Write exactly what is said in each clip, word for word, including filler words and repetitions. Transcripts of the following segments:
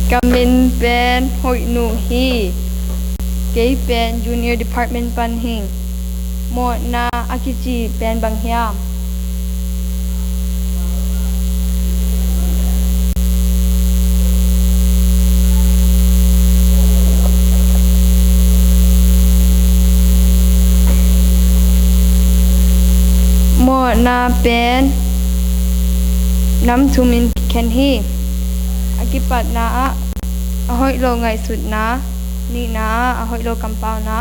Ka min pen Hoih Nu hi. Kei pen Junior Department pan hing. Mawhna a kici pen bang hiam? Mawhna pen nam thum in khen hi. A kipatna ah a hoih lo ngaihsutna, nihna ah a hoih lo kampauna,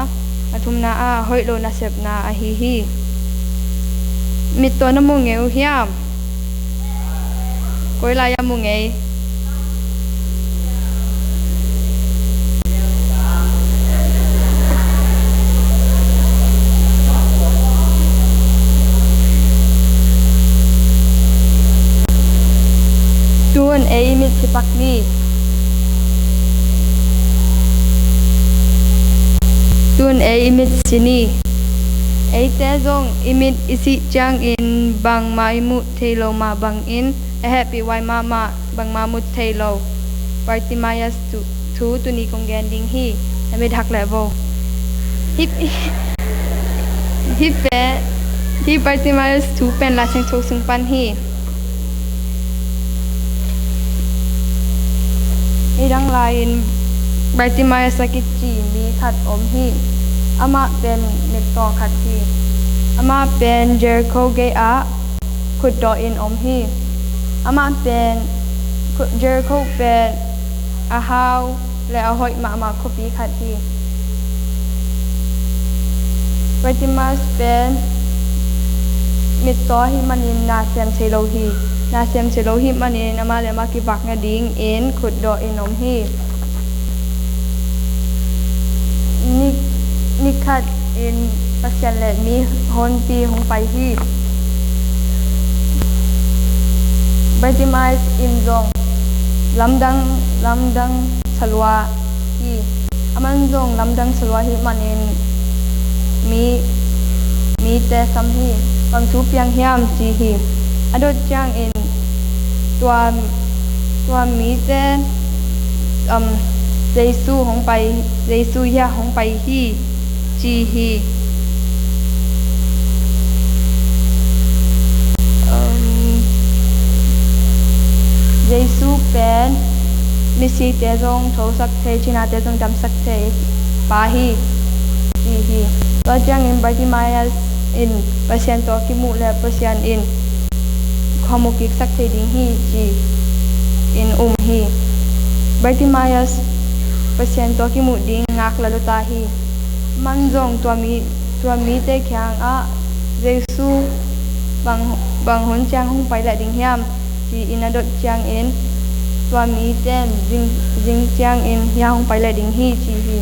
a thumna ah a hoih lo nasepna ahi hi. Mittaw na mu ngei uh hiam? Koi lai-ah mu ngei? Tun ei i mit si pak ni. Tun ei i mit si ni. Eite zong i mit i sih ciangin bangmah i muh thei lo mah bangin a hehpih huai mahmah bangmah mu thei lo Bartimaeus thu, thu tuni kong gen ding hi. Na mit hak leh vo. Hih, hih pen, hih Bartimaeus thu pen Lai Siangtho sung pan hi. Nidang lai-in Bartimaeus a kici mi khat om hi. Amah pen mittaw khat hi. Amah pen Jericho gei-ah khutdawh in om hi. Amah pen, khu-, Jericho pen a hau le a hoih mahmah khuapi khat hi. Bartimaeus pen mittaw ahih manin na sem thei lo hi. Na sem thei lo ahih manin amah le amah kivak nadingin khutdawh in om hi. Ni, ni khat in Pasian le mi honpi hong pai hi. Bartimaeus in zong lamdang, lamdang salua hi. Aman zong lamdang salua ahih manin mi, mite sam hi. Bang thu piang hiam ci hi. A dot ciangin tua, tua mite, um, Jesu hong pai, Jesu hiah hong pai hi ci hi. Um, Jesu pen misite zong thosak thei, cinate zong damsak thei pa hi ci hi. Tua ciangin Bartimaeus in Pasian tawh kimuh le Pasian in khuamu kiksak thei ding hi ci-in um hi. Bartimaeus Pasian tawh kimuh ding ngak la luta hi. Aman zong tua mi, tua mite kiangah Jesu bang, bang hun ciang hong pai leh ding hiam ci-in a dot ciangin tua mite in zing, zing ciangin hiah hong pai leh ding hi ci hi.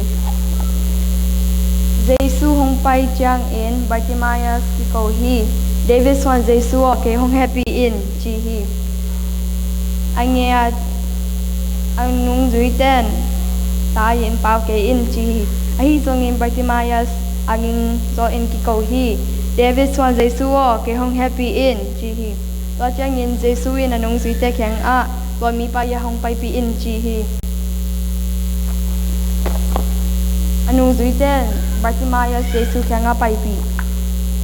Jesu hong pai ciangin Bartimaeus kiko hi. David suan Jesu aw, kei hong hehpih in ci hi. A nge-a a nungzuite in tai-in pau kei in ci hi. Ahi zongin Bartimaeus a ging zawhin kiko hi. David suan Jesu aw, kei hong hehpih in ci hi. Tua ciangin Jesu in a nungzuite kiangah tua mipa hiah hong paipih in ci hi. A nungzuite in Bartimaeus Jesu kiangah paipih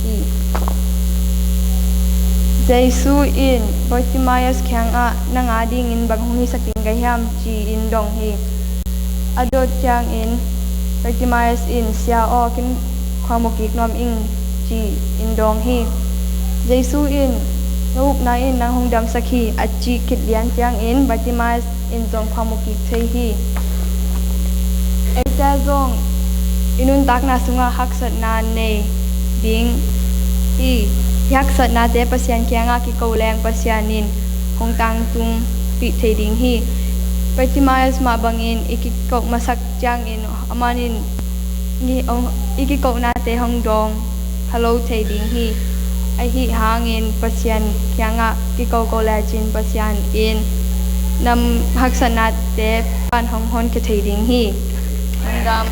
hi. Jesu in Bartimaeus kiangah nang adingin bang hong hisak ding ka hiam ci-in dong hi. A dot ciangin Bartimaeus in sia aw, ken khuamu kik nuam ing ci-in dong hi. Jesu in na upna in nang hong damsak hi a cih khit lian ciangin Bartimaeus in zong khuamu kik thei hi. Eite zong i nuntakna sungah haksatna nei ding hi. I haksatnate Pasian kiangah kiko leng Pasian in hong tangtung pih thei ding hi. Bartimaeus mah bangin i kiko masak ciangin aman in i, i kikohnate hong dawng halo thei ding hi. Ahi hangin Pasian kiangah kiko ko lecin Pasian in na haksatnate pan hong honkhia thei ding hi. Lungdam.